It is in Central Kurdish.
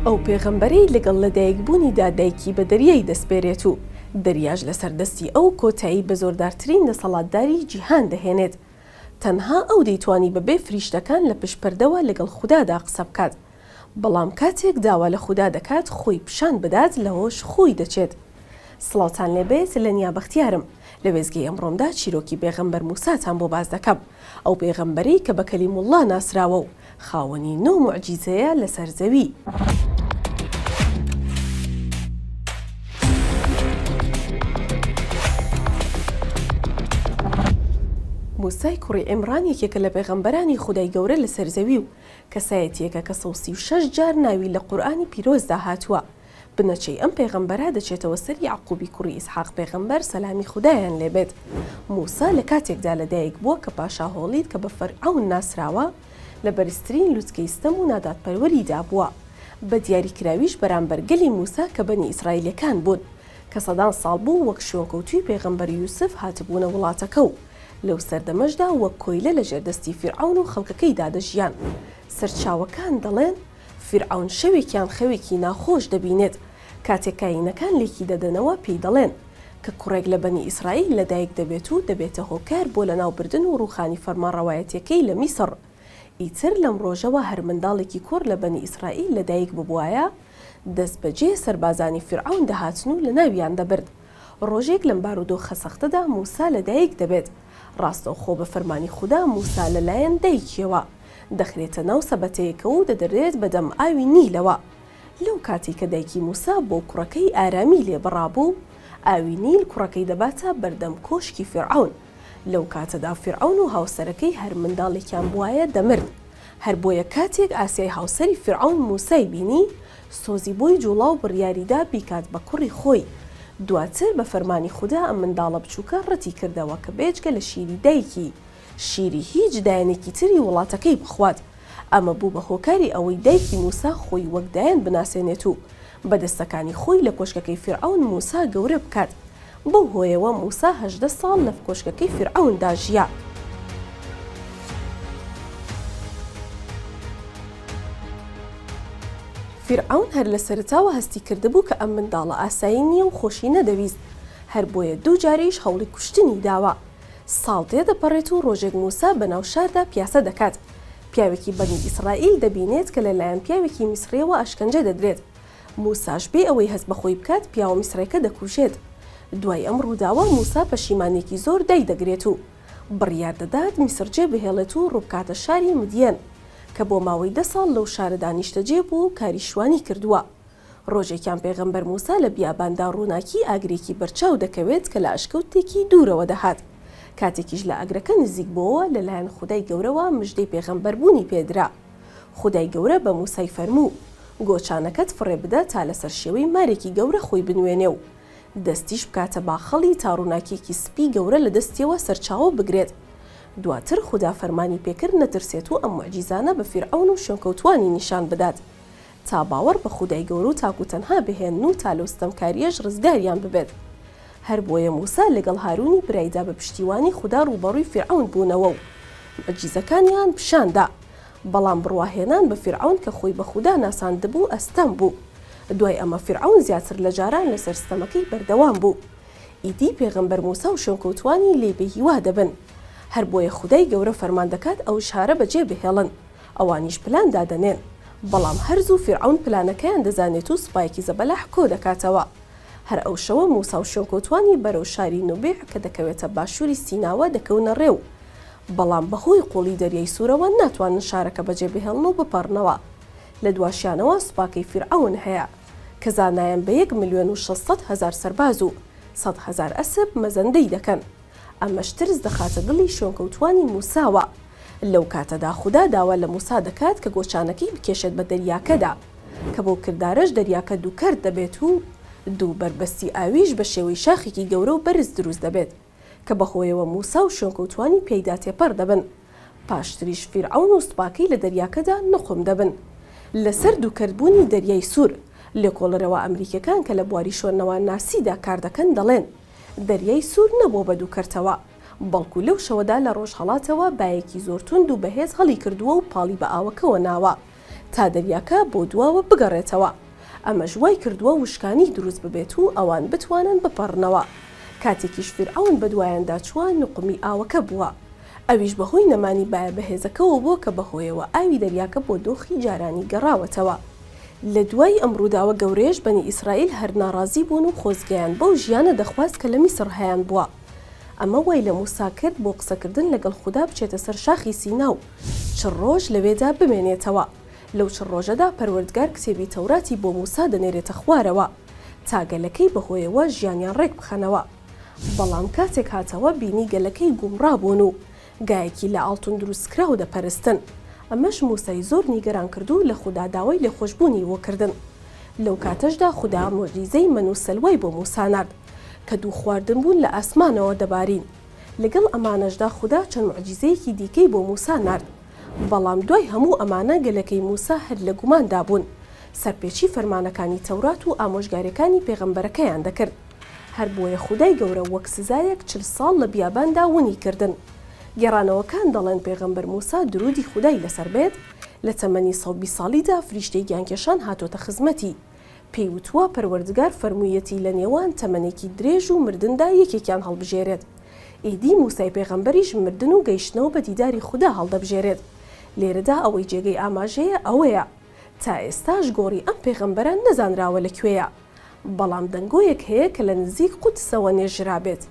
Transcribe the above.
ئەو پێغەمبەرەی لەگەڵ لەدایکبوونیدا دایکی بە دەریای دەسپێرێت و دەریاش لەسەر دەستی ئەو کۆتایی بە زۆردارترین دەسەڵاتداری جیهان دەهێنێت. تەنها ئەو دەیتوانی بەبێ فریشتەکان لە پشت پەردەوە لەگەڵ خودادا قسە بکات. بەڵام کاتێک داوا لە خودا دەکات خۆی پیشان بدات لە هۆش خۆی دەچێت. سڵاوتان لێبێت لەنیا بەختیارم لە وێستگەی ئەمڕۆمدا چیرۆکی پێغەمبەر موساتان بۆ باس دەکەم ئەو پێغەمبەرەی کە بە کەلیم اللە ناسراوە و خاوەنی نۆ موعجیزەیە لەسەر زەوی. موسای کوڕی عیمڕان یەکێکە لە پێغەمبەرانی خودای گەورە لەسەر زەوی و کەسایەتییەکە کە 136 جار ناوی لە قورئانی پیرۆزدا هاتووە. بنەچەی ئەم پێغەمبەرە دەچێتەوە سەر یەعقوبی کوڕی ئیسحاق پێغەمبەر سەلامی خودایان لێ بێت. موسا لە کاتێکدا لەدایک بووە کە پاشا هۆڵید کە بە فەرعەون ناسراوە لە بەرزترین لوتکەی ستەم و نادادپەروەریدا بووە بە دیاریکراویش بەرامبەر گەلی موسا کە بەنی ئیسرائیلەکان بوون کە سەدان ساڵ بوو وەک شوێنکەوتووی پێغەمبەر یوسف هاتبوونە وڵاتەکە و لەو سەردەمەشدا وەک کۆیلە لەژێر دەستی فیرعەون و خەڵکەکەیدا دەژیان. سەرچاوەکان دەڵێن، فیرعەون شەوێکیان خەوێکی ناخۆش دەبینێت، کاتێک کاهینەکان لێکی دەدەنەوە پێی دەڵێن، کە کوڕێک لە بەنی ئیسرائیل لەدایک دەبێت و دەبێتە هۆکار بۆ لەناوبردن و ڕووخانی فەرمانڕەوایەتیەکەی لە میسڕ. ئیتر لەم ڕۆژەوە هەر منداڵێکی کوڕ لە بەنی ئیسرائیل لەدایک ببوایە، دەستبەجێ سەربازانی فیرعەون دەهاتن و لەناویان دەبرد. ڕۆژێک لەم بارودۆخە سەختەدا موسا لەدایک دەبێت. ڕاستەوخۆ بە فەرمانی خودا موسا لەلایەن دایکیەوە دەخرێتە ناو سەبەتەیەکەوە و دەدرێت بەدەم ئاوی نیلەوە. لەو کاتەی کە دایکی موسا بۆ کوڕەکەی ئارامی لێ بڕابوو، ئاوی نیل کوڕەکەی دەباتە بەردەم کۆشکی فیرعەون. لەو کاتەدا فیرعەون و هاوسەرەکەی هەر منداڵێکیان بوایە دەمرد. هەر بۆیە کاتێک ئاسیای هاوسەری فیرعەون موسای بینی، سۆزی بۆی جوڵا و بڕیاری دا بیکات بە کوڕی خۆی. دواتر بە فەرمانی خودا ئەم منداڵە بچووکە ڕەتی کردەوە کە بێجگە لە شیری دایکی، شیری هیچ دایەنێکی تری وڵاتەکەی بخوات. ئەمە بوو بە هۆکاری ئەوەی دایکی موسا خۆی وەک دایەن بناسێنێت و بە دەستەکانی خۆی لە کۆشکەکەی فیرعەون موسا گەورە بکات. بەو هۆیەوە موسا 18 ساڵ لە کۆشکەکەی فیرعەوندا ژیا. فیرعەون هەر لە سەرەتاوە هەستی کردبوو کە ئەم منداڵە ئاسایی نییە و خۆشی نەدەویست، هەر بۆیە دوو جاریش هەوڵی کوشتنی داوە. ساڵ تێدەپەڕێت و ڕۆژێک موسا بەناو شاردا پیاسە دەکات. پیاوێکی بەنی ئیسرائیل دەبینێت کە لەلایەن پیاوێکی میسرییەوە ئەشکەنجە دەدرێت. موساش بێ ئەوەی هەست بە خۆی بکات پیاوە میسرێکە دەکوژێت. دوای ئەم ڕووداوە موسا پەشیمانییەکی زۆر دایدەگرێت و بڕیار دەدات میسر جێ بهێڵێت و ڕووبکاتە شاری مدیەن کە بۆ ماوەی دە ساڵ لەو شارەدا نیشتەجێ بووە و کاری شوانی کردووە. ڕۆژێکیان پێغەمبەر موسا لە بیاباندا ڕووناکی ئاگرێکی بەرچاو دەکەوێت کە لە ئەشکەوتێکی دوورەوە دەهات. کاتێکیش لە ئاگرەکە نزیک بۆوە لەلایەن خودای گەورەوە مژدەی پێغەمبەربوونی پێدرا. خودای گەورە بە موسای فەرموو، گۆچانەکەت فڕێ بدە تا لەسەر شێوەی مارێکی گەورە خۆی بنوێنێ و دەستیش بکاتە باخەڵی تا ڕووناکییەکی سپی گەورە لە دەستیەوە سەرچاوە بگرێت. دواتر خودا فەرمانی پێکرد نەترسێت و ئەم موعجیزانە بە فیرعەون و شوێنکەوتووانی نیشان بدات تا باوەڕ بە خودای گەورە و تاک و تەنها بهێنن و تا لەو ستەمکارییەش ڕزگاریان ببێت. هەر بۆیە موسا لەگەڵ هارونی برایدا بە پشتیوانی خودا ڕووبەڕووی فیرعەون بوونەوە و موعجیزەکانیان پیشان دا. بەڵام بڕواهێنان بە فیرعەون کە خۆی بە خودا ناساندبوو ئەستەم بوو. دوای ئەمە فیرعەون زیاتر لە جاران لەسەر ستەمەکەی بەردەوام بوو. ئیدی پێغەمبەر موسا و شوێنکەوتووانی لێی بێهیوا دەبن. هەر بۆیە خودای گەورە فەرمان دەکات ئەو شارە بەجێ بهێڵن. ئەوانیش پلان دادەنێن. بەڵام هەر زوو فیرعەون پلانەکەیان دەزانێت و سوپایەکی زەبەلاح کۆدەکاتەوە. هەر ئەو شەوە موسا و شوێنکەوتووانی بەرەو شاری نوبیع کە دەکەوێتە باشووری سیناوە دەکەونە ڕێ و بەڵام بەهۆی قوڵی دەریای سوورەوە ناتوانن شارەکە بەجێ بهێڵن و بپەڕنەوە. لە دواشیانەوە سوپاکەی فیرعەون هەیە کە زانایان بە 1,600,000 سەرباز و 100,000 ئەسپ مەزەندەی دەکەن. ئەمەش ترس دەخاتە دڵی شوێنکەوتووانی موساوە. لەو کاتەدا خودا داوا لە موسا دەکات کە گۆچانەکەی بکێشێت بە دەریاکەدا، کە بەو کردارەش دەریاکە دووکەرت دەبێت و دوو بەربەستی ئاویش بە شێوەی شاخێکی گەورە و بەرز دروست دەبێت، کە بەهۆیەوە موسا و شوێنکەوتووانی پێیدا تێپەڕ دەبن. پاشتریش فیرعەون و سوپاکەی لە دەریاکەدا نوقم دەبن. لەسەر دووکەرتبوونی دەریای سوور، لێکۆڵەرەوە ئەمریکیەکان کە لە بواری شوێنەوارناسیدا کاردەکەن دەڵێن، دەریای سوور نەبووە بە دووکەرتەوە، بەڵکو لەو شەوەدا لە ڕۆژهەڵاتەوە بایەکی زۆر توند و بەهێز هەڵیکردووە و پاڵی بە ئاوەکەوە ناوە. تا دەریاکە بۆ دواوە بگەڕێتەوە. ئەمەش وای کردووە وشکانی دروست ببێت و ئەوان بتوانن بپەڕنەوە. کاتێکیش فیرعەون بەدوایاندا چووە نوقمی ئاوەکە بووە. ئەویش بەهۆی نەمانی بایە بەهێزەکەوە بووە کە بەهۆیەوە ئاوی دەریاکە بۆ دۆخی جارانی گەڕاوەتەوە. لە دوای ئەم ڕووداوە گەورەیەش بەنی ئیسرائیل هەر ناڕازی بوون و خۆزگەیان بەو ژیانە دەخواست کە لە میسڕ هەیانبووە. ئەمە وای لە موسا کرد بۆ قسەکردن لەگەڵ خودا بچێتە سەر شاخی سینا و چڕ ڕۆژ لەوێدا بمێنێتەوە. لەو چڕ ڕۆژەدا پەروەردگار کتێبی تەوراتی بۆ موسا دەنێرێتە خوارەوە تا گەلەکەی بەهۆیەوە ژیانیان ڕێک بخەنەوە. بەڵام کاتێک هاتەوە بینی گەلەکەی گومڕا بوون و گایەکی لە ئاڵتون دروستکراو دەپەرستن. ئەمەش موسای زۆر نیگەران کرد و لە خودا داوای لێخۆشبوونی بۆ کردن. لەو کاتەشدا خودا موعجیزەی مەن و سەلوای بۆ موسا نارد کە دوو خواردن بوون لە ئاسمانەوە دەبارین. لەگەڵ ئەمانەشدا خودا چەند موعجیزەیەکی دیکەی بۆ موسا نارد. بەڵام دوای هەموو ئەمانە گەلەکەی موسا هەر لە گوماندا بوون. سەرپێچی فەرمانەکانی تەورات و ئامۆژگاریەکانی پێغەمبەرەکەیان دەکرد. هەر بۆیە خودای گەورە وەک سزایەک چل ساڵ لە بیاباندا ونی کردن. گێڕانەوەکان دەڵێن پێغەمبەر موسا دروودی خودای لەسەر بێت لە تەمەنی 120 ساڵیدا فریشتەی گیانکێشان هاتۆتە خزمەتی پێی وتووە پەروەردگار فەرموویەتی لە نێوان تەمەنێکی درێژ و مردندا یەکێکیان هەڵبژێرێت. ئیدی موسای پێغەمبەریش مردن و گەیشتنەوە بە دیداری خودا هەڵدەبژێرێت. لێرەدا ئەوەی جێگەی ئاماژەیە ئەوەیە تا ئێستاش گۆڕی ئەم پێغەمبەرە نەزانراوە لە کوێیە. بەڵام دەنگۆیەک هەیە کە لە نزیک قودسەوە نێژرابێت.